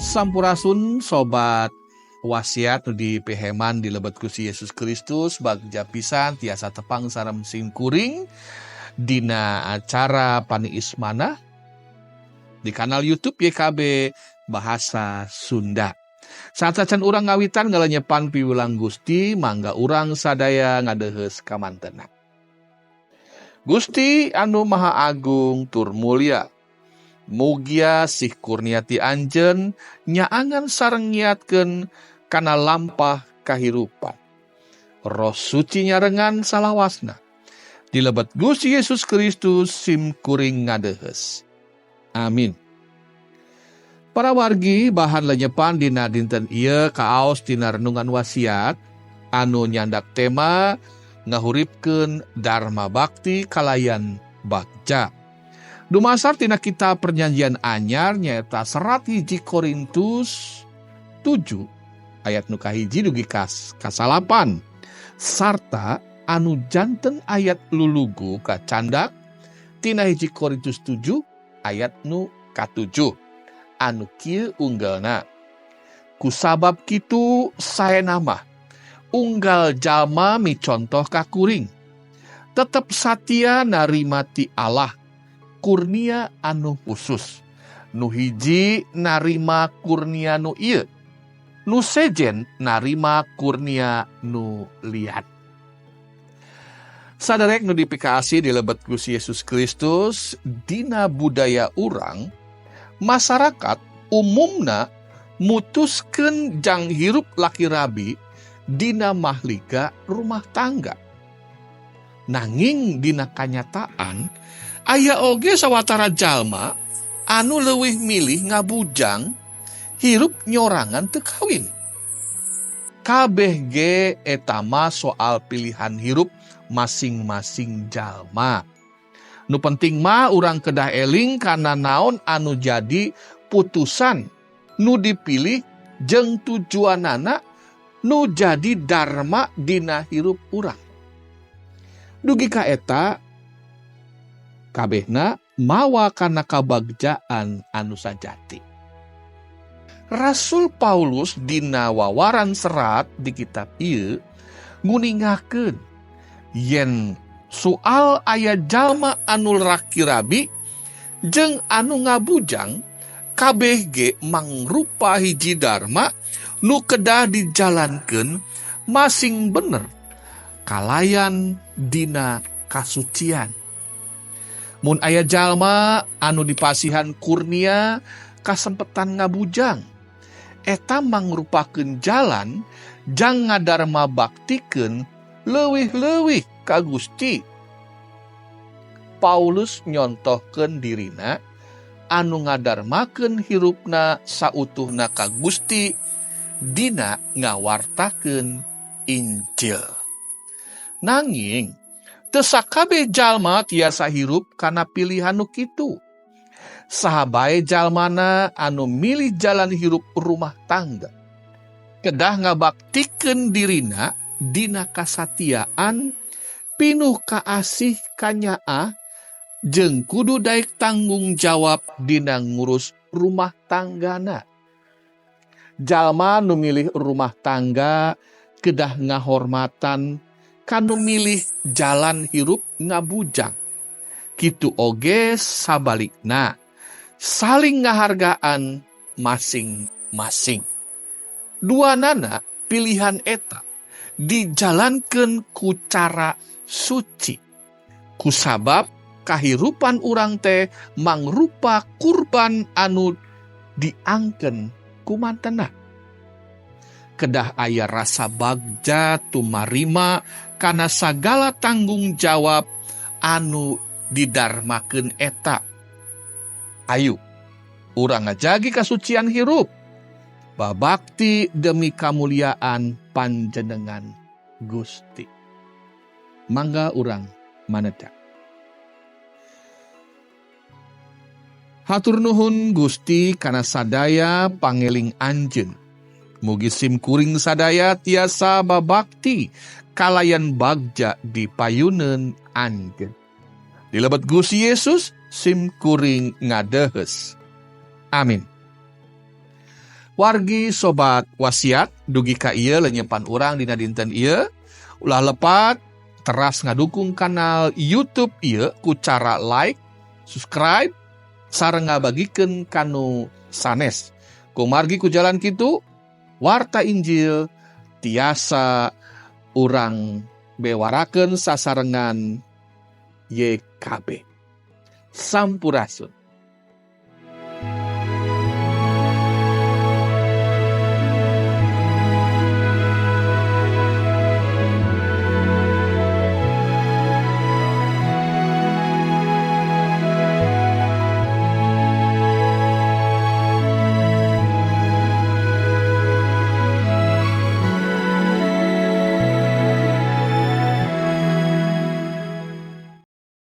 Sampurasun, Sobat Wasiat nu dipiheman di lebet Gusti Yesus Kristus. Bagja pisan tiasa tepang sareng simkuring dina acara Paniis Manah di kanal YouTube YKB Bahasa Sunda. Saat urang ngawitan ngalenyepan piwulang Gusti, mangga urang sadaya ngadeheus kamantena. Gusti anu Maha Agung tur Mulia, mugia sih kurnia ti Anjeun nyaangan sareng ngiatkeun kana lampah kahirupan. Roh Suci nyarengan salawasna. Di lebet Gusti Yesus Kristus sim kuring ngadeheus. Amin. Para wargi, bahan lenyepan dina dinten ieu kaos tina renungan wasiat anu nyandak tema ngahuripkeun Dharma Bakti kalayan bagja. Dumasar tina kitab Perjanjian Anyar, nyaeta serat 1 Korintus 7 ayat nu kahiji dugi ka 9, sarta anu janten ayat lulugu kacandak tina 1 Korintus 7 ayat nu katujuh anu kieu unggelna: "Kusabab kitu saena mah unggal jalma micontoh ka kuring tetep satia narima ti Allah kurnia anu khusus. Nu hiji narima kurnia nu ieu, nu sejen narima kurnia nu lian." Saderek nu dipikaasih di lebet Gusti Yesus Kristus, dina budaya urang, masyarakat umumna mutuskeun jang hirup laki rabi dina mahliga rumah tangga. Nanging dina kanyataan aya oge sawatara jalma anu leuwih milih ngabujang, hirup nyorangan, teu kawin. Kabeh ge eta mah soal pilihan hirup masing-masing jalma. Nu penting mah urang kedah eling kana naon anu jadi putusan nu dipilih jeung tujuanana nu jadi dharma dina hirup urang. Dugi ka eta kabehna mawa kana kabagjaan anu sajati. Rasul Paulus dina wawaran serat di kitab ieu nguningakeun yen soal aya jalma anu laki rabi jeung anu ngabujang, kabeh ge mangrupa hiji dharma nu kedah dijalankeun masing bener kalayan dina kasucian. Mun aya jalma anu dipasihan kurnia kasempetan ngabujang, eta mangrupakeun jalan jang ngadarma baktikeun leuwih-leuwih ka Gusti. Paulus nyontohkeun dirina anu ngadarmakeun hirupna sautuhna ka Gusti dina ngawartakeun Injil. Nanging teu sakabeh jalma tiasa hirup kana pilihan nu kitu. Saha bae jalmana anu milih jalan hirup rumah tangga kedah ngabaktikeun dirina dina kasatiaan, pinuh kaasih kanyaah, jeung kudu daek tanggung jawab dina ngurus rumah tanggana. Jalma nu milih rumah tangga kedah ngahormatan kanu milih jalan hirup ngabujang. Kitu oge sabalikna, saling ngahargaan masing-masing. Duanana pilihan eta dijalankeun ku cara suci. Kusabab kahirupan urang teh mangrupa kurban anu diangken ku mantena. Kedah aya rasa bagja tumarima kana sagala tanggung jawab anu didarmakeun eta. Ayu, urang ngajagi kasucian hirup, babakti demi kamuliaan panjenengan Gusti. Mangga urang maneda. Hatur nuhun, Gusti, kana sadaya pangeling Anjeun. Mugi sim kuring sadaya tiasa babakti kalayan bagja di payuneun Anjeun. Di lebet Gusti Yesus sim kuring ngadeheus. Amin. Wargi Sobat Wasiat, dugi ka ieu lenyepan urang dina dinten ieu. Ulah lepat teras ngadukung kanal YouTube ieu ku cara like, subscribe, sareng ngabagikeun kanu sanes. Kumargi ku jalan kitu warta Injil tiasa urang bewarakeun sasarengan YKB. Sampurasun.